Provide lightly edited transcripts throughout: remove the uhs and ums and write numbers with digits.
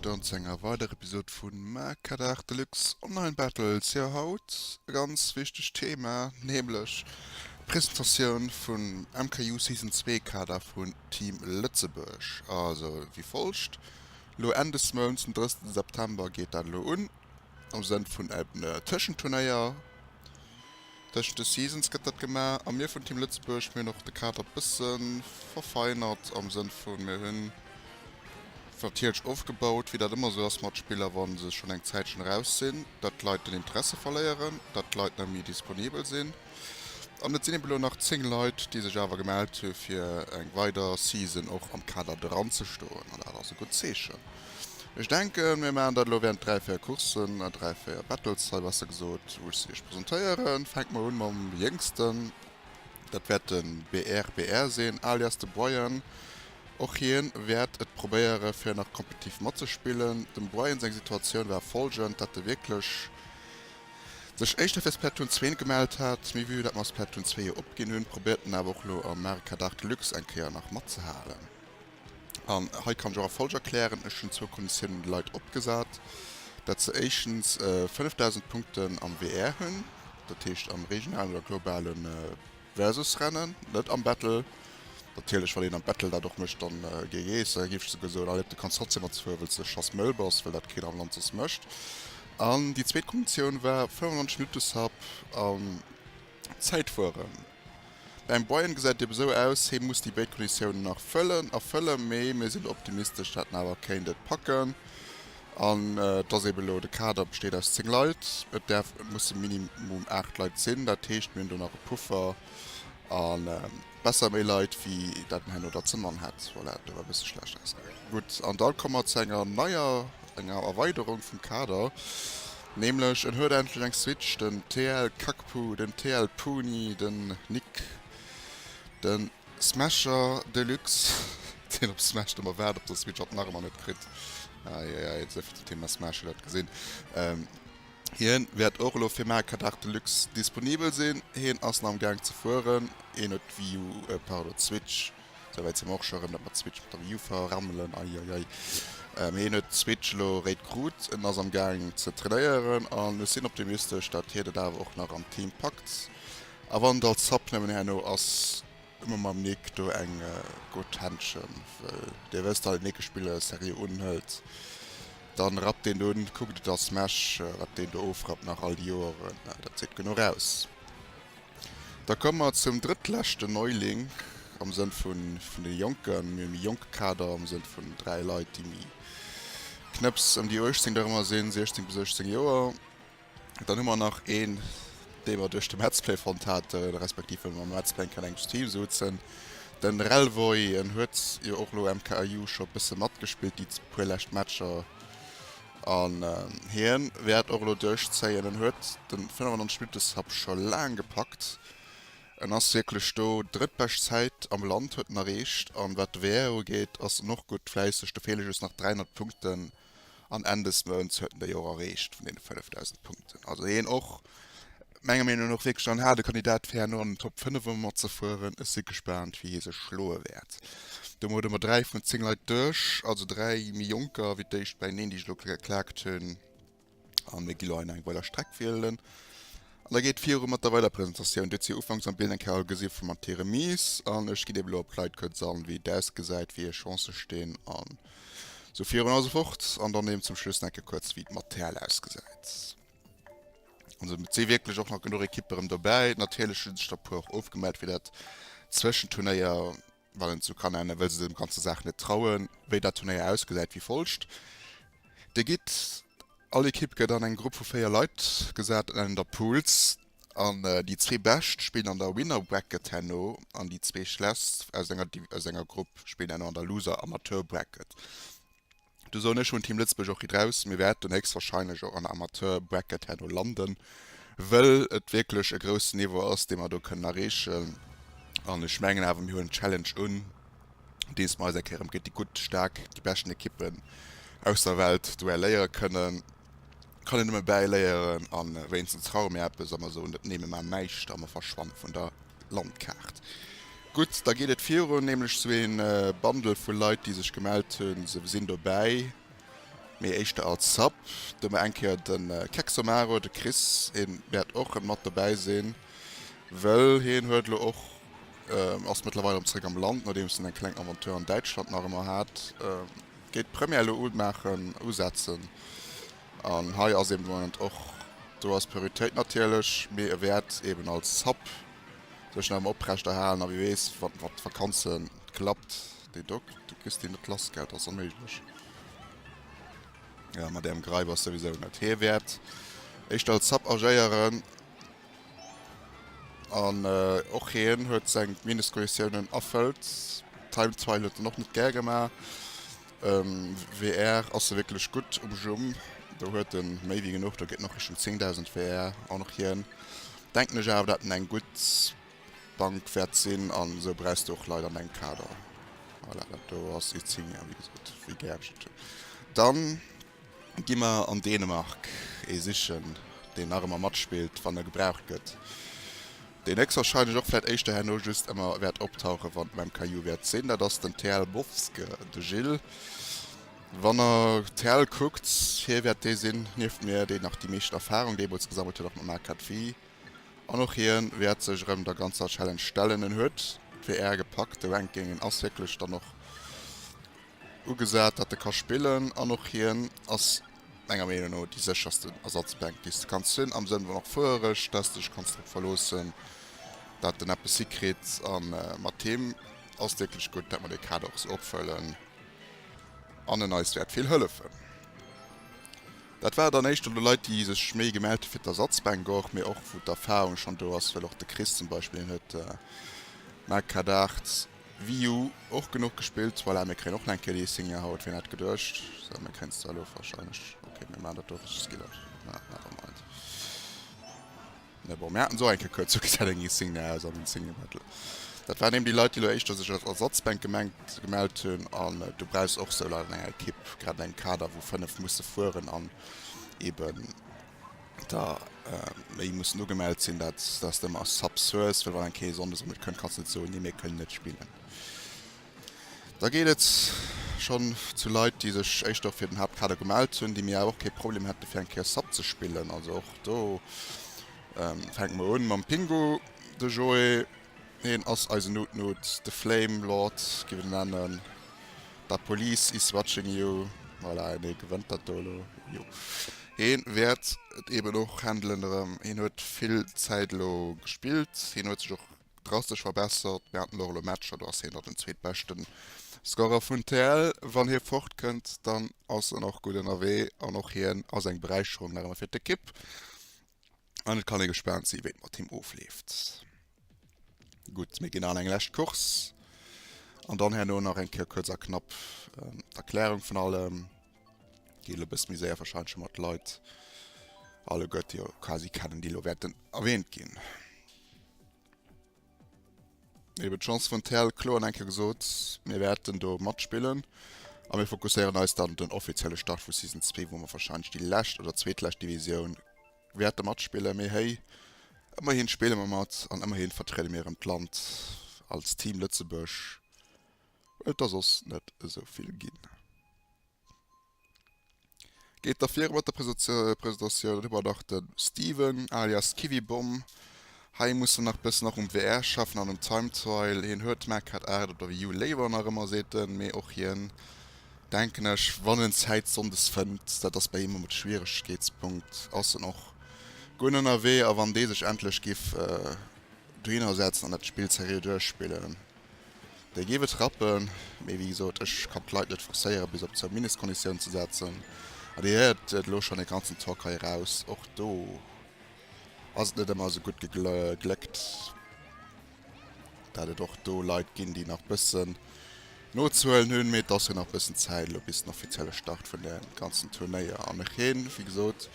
Dann zu enger weiderer Episode vun Makadar Deluxe Online Battles. Jo haut e ganz wichtegt Thema, nämlech d'Presentatioun vum MKU Season 2 Kader vun Team Lëtzebuerg. Also wéi folgt, Lo Enn des Mounts, den 30 September geet dat elo un, am Sënn vun engem Tëschenturnéier tëschent de Seasons gëtt dat gemaach. A mir vun Team Lëtzebuerg, mir hunn och de Kader bësse verfeinert am Sënn vun, mir hunn natierlech ofgebaut, wéi dat ëmmer esou ass mat Spiller, wa se schonn eng Zäitchen eraus sinn, datt d'Leit den Interesse verléieren, datt d'Leit net méi disponibel sinn. An et sinn eben elo nach 10 Leit, déi sech awer gemellt hu fir eng weider Season och am Kader dranzestoen. An dat ass e gutt Zeechen. Ech denken, mir maachen dat elo während 3, 4 Courssen, 3, 4 Battles hei besser gesot, wou ech se iech presentéieren. Fänke mer un mam jéngsten, dat wäert de BRBR sinn, alias de Brian. Och hien wäert et probéiere fir nach kompetitiv matzespillen. Dem Brian seng Situatioun war folgend, dat e wierklech sech éischter fir Splatoon 2 gemellt hat, mee vue dat mer Splatoon 2 jo opginn hunn, probéiert en awer och elo am Mario Kart 8 Deluxe eng Kéier nach matzehalen. An hei kann ech och Erfolg erklären, Ech hunn zwou Konditiounen de Leit opgesat, dat se éischtens 5.000 Punkten am WR hunn, dat heescht am regionalen oder globale Versus-Rennen, net am Battle. Natierlech, wann een am Battle dat och mécht, dann GG, da géif ech souguer soen, allez, du kanns trotzdem matfueren, well s de schass mëll bass, well dat keen am Land soss mécht. An déi zweet Konditioun war 95 Minutte Sub am Zäitfueren. Beim Boyen gesäit et ebe sou aus, hee muss déi béid Konditiounen nach fëllen, erfëllen, mee mir sinn optimistesch, dat en awer kéint et packen. An et ass ebe lo, de Kader besteet aus 10 Leit, et däerf, et musse minimum 8 Leit sinn, dat heescht mir hunn do nach e Puffer a besser méi Leit wéi dat en herno der ze mann hätt. Voilà, do war e bësse schlecht ausgedréckt. Gutt, an da komme mer zu enger neier, enger Erweiderung vum Kader. Nämlech en huet endlech eng Switch, den TL Kakpu, den TL Puni, den Nick, den Smasher Deluxe, deen op Smash ëmmer waart op der Switch an nach ëmmer net kritt. Eieiei, esouvill zum Thema Smash, hutt dat gesinn. Hien wäert och elo fir Mario Kart 8 Deluxe disponibel sinn. Hien ass nach am Gaang ze fueren, hien huet d'Wii U, pardon, d'Switch. Souwäit si mer och scho erëm, dat mat Switch mat der Wii U verrammelen, ei ei ei. Mee hien huet d'Switch elo réit krut, en ass am Gaang ze trainéieren an ech sinn optimistesch, dat hien et awer och nach an d'Team packt. A wann et als Sub nëmmen herno ass, hu mer mam Nick do eng gutt Händchen, well dir wësst, wann den Nick e Spiller seriö unhëlt, dann rappt deen un. Kuckt et a Smash, wat deen do ofrappt nach all déi Joeren, dat seet genuch aus. Da komme mer zum drëttleschten Neuling am Sënn vun de Jonken. Mir hu méi jonke Kader am Sënn vun 3 Leit, déi méi knëpps ëm déi 18 dorëmmer sinn, 16 bis 18 Joer. Dann hu mer nach een, dee mer duerch de Metzplay fonnt haten, respektiv well mer mam Metzplay an engem Team souzen, den Relvoy. En huet jo och elo MKU scho bësse matgespillt déi puer lescht Matcher. An hien wäert och elo duerchzéien. En huet den 95 Minutte Sub scho laang gepackt. En ass wierklech do. Drëttbescht Zäit am Land huet en erreecht. An wat de WR ugeet ass en och gutt fläisseg. Do feele just nach 300 Punkten an Enn des Mounts huet en déi och erreecht vun deene 5000 Punkten. Also hien och menger Meenung no och wierklech en haarde Kandidat fir herno an den Top 5 ëmmer matzefueren. Ech si gespaant wéi hie sech schloe wäert. Domat hu mer 3 vun 10 Leit duerch, also 3 méi jonker wéi d'éischt bäineen, déi ech elo geklaakt hunn. A mir gi lo hei nach eng weider Streck wielen. An da geet viru mat der weider Presentatioun. Dir hutt se jo ufanks am Bild eng Kéier all gesi vu mat hir Remise. An ech ginn eben elo op d'Leit kuerz an, wéi et ausgesäit, wéi hir Chancë stinn an esou virun a sou fort. An dann eben zum Schluss nach eng Kéier kuerz, wéi d'Material ausgesäit. Also et si wierklech och nach genuch Ekippe rëm dobäi. Natierlech hu sech der e puer och ofgemellt fir dat Zwëschenturnéier, wann een et sou kann nennen, wëll se dem ganze Saach net trauen. Wéi dat Turnéier ausgesäit wéi folgt, Dir gitt, all Ekipp gëtt an eng Grupp vu 4 Leit gesat, dat nennen der Pools, an déi zwee Bescht spillen an der Winner Bracket herno an déi zwee Schlechtst aus enger aus enger Grupp spillen herno an der Loser Amateur Bracket. Do soen ech, hunn Team Lëtzebuerg och riit raus, mir wäerten héchstwahrscheinlech och an der Amateur Bracket herno landen, wëll et wierklech e groussen Niveau ass, dee mer do kënnen erreechen. An ech mengen awer, mir huelen d'Challenge un, andeems mer eis eng Kéier erëm géint déi gutt, staark, déi beschten Ekippen aus der Welt duelléiere kënnen. Kann een nëmme bäiléieren a wéinstens traue mir eppes a mer soen net, nee, mir maachen näischt a mer verschwanne vun der Landkaart. Gutt, da geet et virun, nämlech zu ee Bundle vu Leit, déi sech gemellt hunn, se sinn dobäi. Mee éischter als Sub. Do hu mer eng Kéier de Kexomaro, de Chris, hien wäert och rëm mat dobäi sinn, wëll hien huet elo och, ass mëttlerweil erëm zeréck am Land, nodeems en eng kleng Aventure an Däitschland nach ëmmer hat, geet d'Première elo umaachen, usetzen. An hei ass eben de Moment och, do ass Prioritéit natierlech, mee e wäert eben als Sub sech nach ëmmer oprechterhalen a wie weess, wann d'Vakanze klappt, déi do, du kriss déi net lass, gell, dat ass onméiglech. Ja, mat ärem Greiber souwisou net. Hie wäert éischter als Sub agéieren. An och hien huet seng Mindestkonditiounen erfëllt. Time Trial huet en och net gär gemaach. WR ass e wierklech gutt um Jumm. Do huet en méi wéi genuch. Do geet en och Richtung 10.000 WR. An och hien, denken ech awer, dat en eng gutt Bank wäert sinn an esou brauchs de och Leit an dengem Kader. Voilà, dat do ass Insignia, wéi gesot, wéi gär ech et hunn. Dann gi mer an Dänemark ee sichen, deen nach ëmmer matspillt, wann e gebraucht gëtt. Deen héchstwahrscheinlech och vläit éischter herno just ëmmer wäert optauchen, wann d'MKU wäert sinn. Dat ass den TL Bovske, de Gilles. Wann der TL kuckt, hie wäert dee sinn nieft mir, deen nach déi meeschten Erfahrung deemools gesammelt huet, och mat Mark IV. An och hien wäert sech erëm der ganzer Challenge stellen. En huet d'WR gepackt, de Ranking ass wierklech dann och ugesat, datt e ka spillen. An och hien ass menger Meenung no déi séchersten Ersatzbänk, déi s de kanns hunn, am Sënn vun och fuerereg, datt s de dech kanns drop verloossen, datt en eppes hikritt. A mat him ass et wierklech gutt, datt mer dee Kader och sou opfëllen an en eis wäert vill hëllefen. Dat war dann éischter elo Leit, déi sech méi gemellt hu fir d'Ersatzbänk och, mee och wou d'Erfahrung schonn do ass, well och de Chris zum Beispill, deen huet Marc Cadart Wii U och genuch gespillt. Voilà, mir kréien och nach eng Kéier déi Insignia haut, wien hätt geduecht. Sou, mir kréien se zwar elo wahrscheinlech, ok, mir maachen dat do richteg skillert, na, never mind. Mä bon, mir haten se och eng Kéier kuerz ugesat, eng Insignia aus am Insignia Battle. Dat waren eben déi Leit, déi elo éischter sech als Ersatzbänk gemengt, gemellt hunn. An du brauchs och sou Leit an enger Ekipp, grad an engem Kader, wou 5 musse fueren an eben der méi mussen ugemellt sinn, dat dass de ëmmer Subs hues, well wann eng Kéier ee Sonndes erëm net kënnt, kanns de net soen, nee mir kënnen net spillen. Da geet et schonn zu Leit, déi sech éischter fir den Haaptkader gemellt hunn, déi mir awer och kee Problem hätte fir eng Kéier Sub ze spillen. Also och do fänke mer un mam Pingu, de Joé, hien ass eisen Nutnut, de Flame Lord géif een en nennen. Da police is watching you. Voilà, en hie gewënnt dat do elo. Jo, hien wäert et eben och handelen erëm. Hien huet vill Zäit elo gespillt, hien huet sech och Drastesch verbessert. Mir haten och elo Matcher, do ass hien dann den zweetbeschten Scorer vun TL. Wann hie fort kënnt, dann ass en och gutt ënnerwee an och hien ass eng Beräicherung nach ëmmer fir d'Ekipp. An et kann ee gespaant sinn, wéi et mat him ofleeft. Gutt, mir ginn an eng lescht Course an dann herno nach eng Kéier kuerz a knapp d'Erklärung vun allem. Geet elo e bësse méi séier wahrscheinlech scho mat Leit alleguer, déi jo quasi kennen, déi elo wäerten erwähnt ginn. Eben d'Chance vun TL kloer an enke gesot, mir wäerten do matspillen a mir fokusséieren eis dann den offizielle Start vu Season 2, wou mer wahrscheinlech déi lescht oder zweetlescht Divisioun wäerte matspillen. Mee héi, ëmmerhin spille mer mat an ëmmerhin vertriede mir erëm d'Land als Team Lëtzebuerg, well et der soss net esou vill ginn. Geet da viru mat der Presentatioun. Dann hu mer nach de Steven alias Kiwibomb. Hei muss en nach bëssen nach um WR schaffen an um Time Trial. Hien huet d'Mark 8 op der Wii U léiwer nach ëmmer, seet en, mee och hien, denken ech, wann en Zäit sonndes fënnt, dat ass bei him ëmmer de Schwieregkeetspunkt, ass en och gutt ënnerwee. A wann dee sech endlech giff dohinner setzen an dat Spill seriö duerchspillen, Déi géif et rappen, mee wéi gesot, ech kann d'Leit net forcéieren, bis op zou Mindestkonditioun ze setzen. An Dir héiert et elo schonn e ganzen Talk hei eraus, och do ass et net ëmmer esou gutt gegléckt, dat et och do Leit ginn, déi nach bëssen nozehuelen hunn. Mee et ass jo nach bëssen Zäit elo bis den offizielle Start vun de ganzen Turnéier. An och hien, wéi gesot,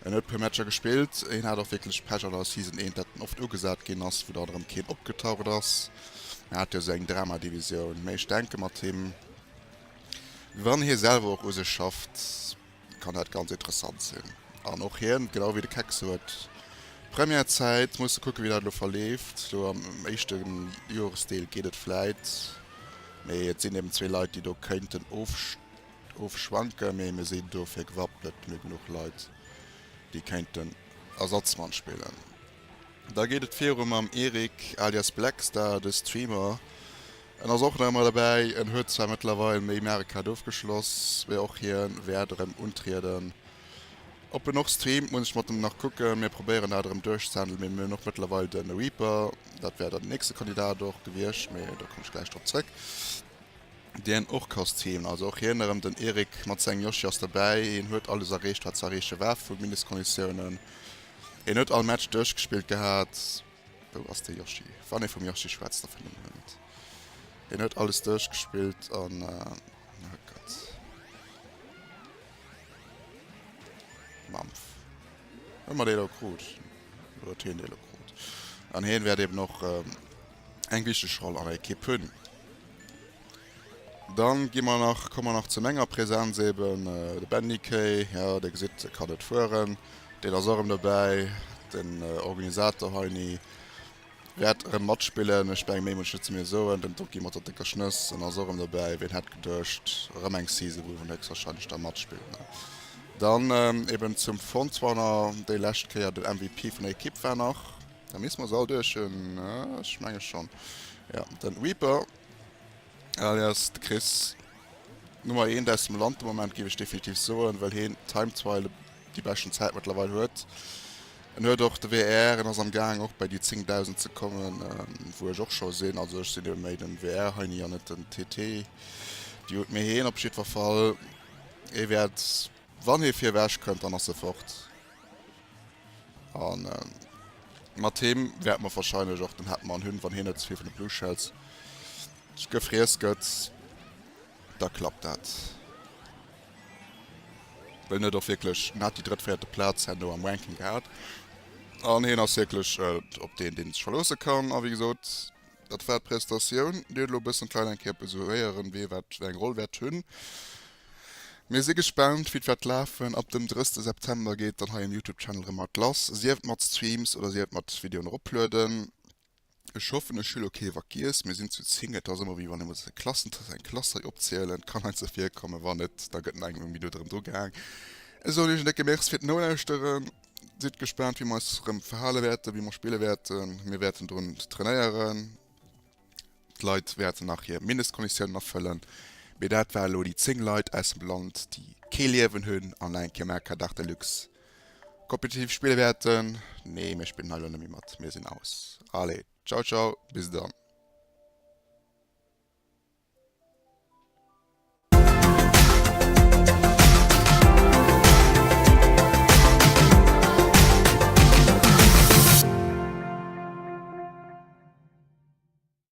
en huet e puer Matcher gespillt. Hien hat och wierklech Pech an der Season 1, dat en oft ugesat ginn ass, wou dann erëm keen opgetaucht ass. En hat jo esou eng Dramadivisioun. Mee ech denke mat him, wann hie selwer och u sech schafft, kann dat ganz interessant sinn. An och hien, genau wéi de Kekse, huet Première-Zäit. Musse kucken, wéi dat elo verleeft. Elo am éischte Joresdeel geet et vläit, mee et sinn eben zwee Leit, déi do kéinten. ofschwanken, mee mir sinn dofir gewappnet, mir hu genuch Leit, déi kéinten Ersatzmann spillen. Da geet et viru mam Eric alias Blackstar, de Streamer. En ass och nach ëmmer derbäi, en huet zwar mëttlerweil méi Mario Kart ofgeschloss, mee och hien wäert erëm untrieden. Ob en och streamt, muss ech mat em nach kucken. Mir probéieren dat erëm duerchzehandelen, mee mir hunn och mëttlerweil de Reaper, dat wär dann den nächste Kandidat och gewiescht, mee do kommen ech gläich drop zréck, deen och ka streamen. Also och hien erëm, den Eric mat sengem Yoshi ass derbäi. Hien huet alles erreecht, wat ze erreeche war vu Mindestkonditiounen. Hien huet all Match duerchgespillt gehat. Wou ass de Yoshi? Wann ee vum Yoshi schwätzt, da fënnt een en net. Hien huet alles duerchgespillt an, oh Gott. Mampf. Hu mer dee lo krut? Oder huet hien dee lo krut? An hien wäert eben och eng wichteg Roll an der Ekipp hunn. Dann gi mer nach, komme mer nach zu menger Präsenz eben, de Benny Kay, jo, dir gesitt, e kann net fueren, deen ass och erëm dobäi, den Organisator Heini wäert erëm matspillen, ech mengen méi muss ech net zu mir soen, den Doki mat der décker Schnëss, en ass och erëm dobäi, ween hätt geduecht, erëm eng Season wou en héchstwahrscheinlech da matspillt, ne. Dann eben zum Frontrunner, déi lescht Kéier den MVP vun der Ekipp war nach, da misste mer se all duerch hunn, ech menge schonn, jo, den Reaper. Alias de Chris, Nummer eent aus dem Land de Moment, géif ech definitiv soen, well heen Time Trial déi beschten Zäit mëttlerweil huet. En huet och de WR, en ass am Gaang och bei déi 10.000 ze kommen, wou ech och scho sinn. Also ech sinn ebe méi den WR-Heini an net den TT-Dude. Mee heen op jiddwer Fall, hee wäert, wann hee vir ewech kënnt, dann ass e fort. An mat him wäerte mer wahrscheinlech och den Hetman hunn, wann hien net ze vill vun de Blue Shells gefriess gëtt, da klappt dat. Well en huet och wierklech, en hat déi drëtt, véierte Plaz herno am Ranking gehat. An hien ass wierklech op deen, deen sech verloosse kann. A wéi gesot, dat war d'Prestatioun. Dir hutt elo e bëssen d'Leit eng Kéier besuéieren, wee wat wéi eng Roll wäert hunn. Mir si gespaant wéi et wäert lafen. Ab dem 30 September geet dann hei um Youtube Channel rëm mat lass, sief et mat Streams oder sief et mat Videoen eroplueden. Ech hoffen ech hu lo kee vergiess. Mir sinn zu 10, et ass ëmmer wéi wann ee muss e Klassen eng Klass hei opzielen. Et kann heiansdo virkommen, wann net da gëtt nach eng Minutt erëm dru gehaang. Ech soen iech en décke Merci fir d'Nolauschteren. Sidd gespaant wéi mer eis rëm verhale wäerten, wéi mer spille wäerten. Mir wäerten drun trainéieren. D'Leit wäerten nach hir Mindestkonditiounen erfëllen, mee dat war elo déi 10 Leit aus dem Land, déi kee Liewen hunn an eng Kéier Mario Kart 8 Deluxe kompetitiv spille wäerten. Nee, mir spillen hei elo net méi mat, mir sinn aus. Allez, ciao ciao, bis dann.